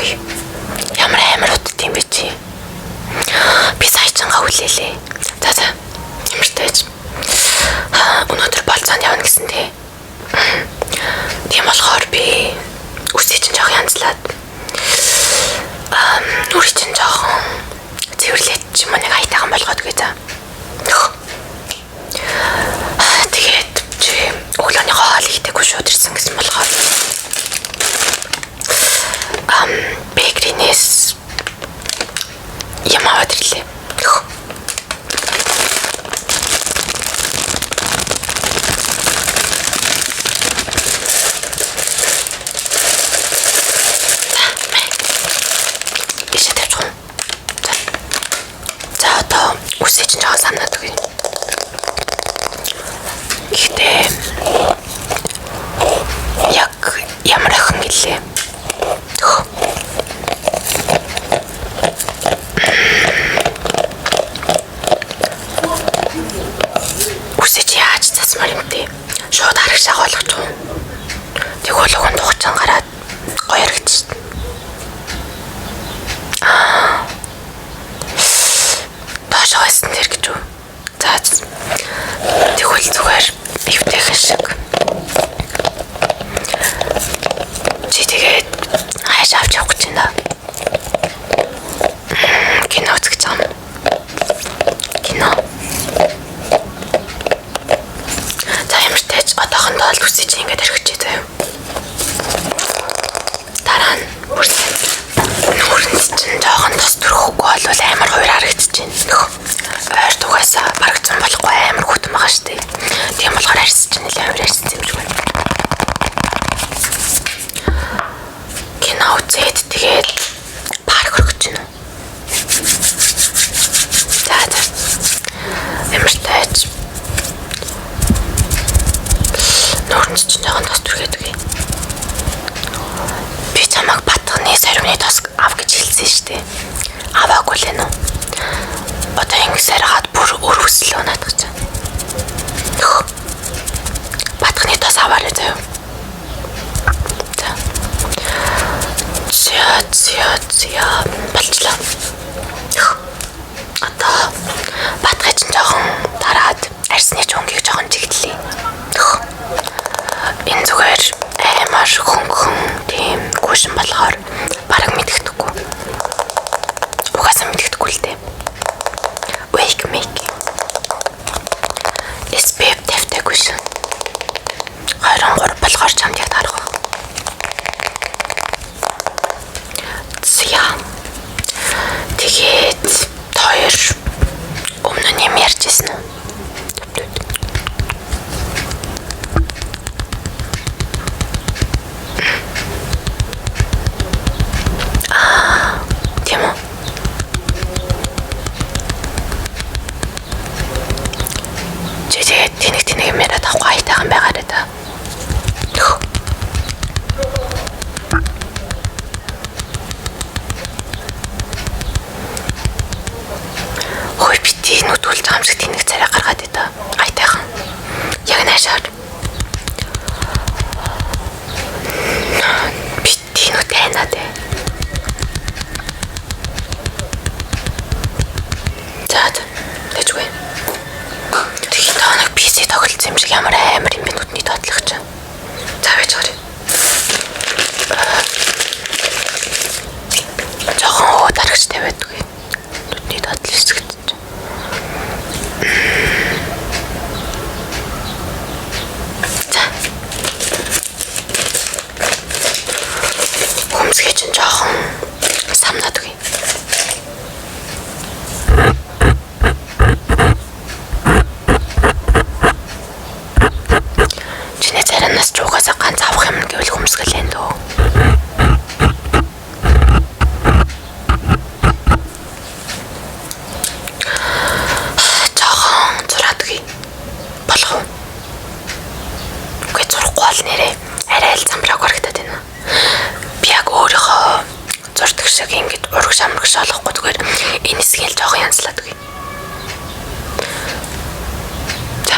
Хөөе. Ямар амар удд юм бэ чи? Би сая чанга хүлээлээ. За за. Ямар тааж. Өнөөдөр болцоонд явна гэсэн тий. Тийм болохоор би үсээ чинь жоох янзлаад нүрээ чинь жоохон цэвэрлээд ч юм уу нэг аятайхан болгоод үгүй за. Тэгээд чи өглөөнийхөө хоол идэхгүй шууд ирсэн гэсэн болохоор бэкринээс юм аваад ирлээ. За, ийшээ тавьчих уу? За. За одоо үсээ чинь жоохон самнаад өгье. Гэхдээ яг ямар охин гэлээ. Үсээ чи яаж засмаар юм бэ? Шууд харагшаа болгочих уу? Тэгвэл хүн дугчан гараад гоё харагдчих. Аа. Доошоо байсан тэр гэж үү? За тэгвэл зүгээр эвтэйхэн шиг. Чи тэгээд хайш авч явах гэж байна. Кино үзэх гэж байгаа юм. Кино. За ямар тааж одоохондоо л үсэж ингээд орхичих заяа. Дараа нь бүр нүрэнд чинь жоохон тос төрөхгүй бол амар хувир харагдчихэв. Ойр тугаасаа барагцсан болохгүй амар хүтэн байгаа штэ. Тийм болохоор арьс чинь нэлээд хувир арьсан юм шиг байна. Кино үзээд тэгээд парк орох гэж байна уу? За за. Ямар тааж нүрэнд чинь жоохон тос түргээд өгье. Би чамайг батганы сорвины тос ав гэж хэлсэн шүү дээ. Аваагүй л энэ үү? Одоо ингэсээр хаад бүр өрвөслөө наадах чинь. Батганы тос аваарай заяа. За. За за за болчлаа. Одоо батгыг чинь жоохон дараад арсны чунгийг жоохон чигтлээ. Энэ зүгээр амар хөнгөн тийм гүйшин болохоор бараг мэддэхгүй. Угаасаа мэддэхгүй л дээ. Wake make. SPF тавьтай гүйшин. 23 болохоор чамд яг таарах байх. Зя. Тэгээд хоёр өмнө нь юм ярьж ирсэн үү? Аа, тийм үү? Чи тэгээд тэнэг тэнэг юм яриад авахгүй аятайхан байгаарай та. Хөөе бити нүдүүлж байгаа юм шиг тэнэг царай гаргаад байта. Аятайхан. Яг наашаар. Бити нүд тайнаа дээ. За тэжгүй. Тэгэхэд тоо нэг PC тоглолцсон юм шиг ямар амар юм бэ нүдний тодлох чинь. За байж гарыг. Жохон өө дарагч тавиад үгүй. Нүдний тодлол хэсэгт чинь. За. Хүмсгээ чинь жоохон самнаад үгүй. Чиний царинаас ч угаасаа ганц авах юм гэвэл хүмсгэл энэ дөө. Жохон зураад үгүй. Болох уу? Үгүй зурахгүй бол нэрээ арай л замбрааг харагдаад байна. Би яг өөрийнхөө зурдаг шиг ингэж урагш амрагш олохгүй зүгээр энэ хэсгийг л жоохон янзлаад үгүй. За.